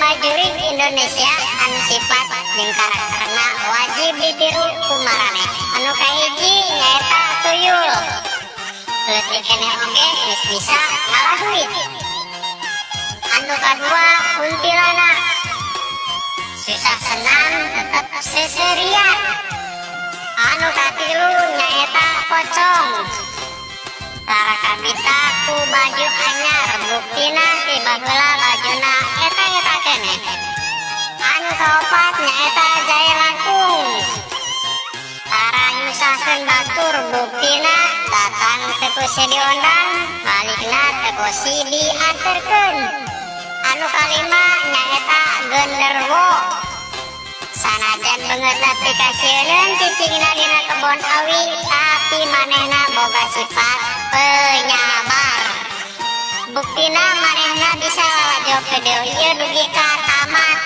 5 jurig Indonesia anu sifat jeung karakterna wajib ditiru ku maraneh. Anu kahiji nyaeta tuyul. Leutik keneh oge geus bisa ngala duit. Anu kadua, kuntilanak. Susah senang tetep seserian. Anu katilu nyaeta pocong. Tara kabita ku baju anyar, buktina ti baheula bajuna eta-eta keneh. Anu kaopat nyaeta jailangkung. Tara nyusahkeun batur, buktina datang teu kuse diondang, balikna teu kosi dianterkeun. Anu kalima nyaeta genderwo. Sanajan beungeutna pikasieun, cicingna dina kebon awi, tapi manehna boga sifat penyabar. Buktina manehna bisa lalajo video ieu dugi ka tamat.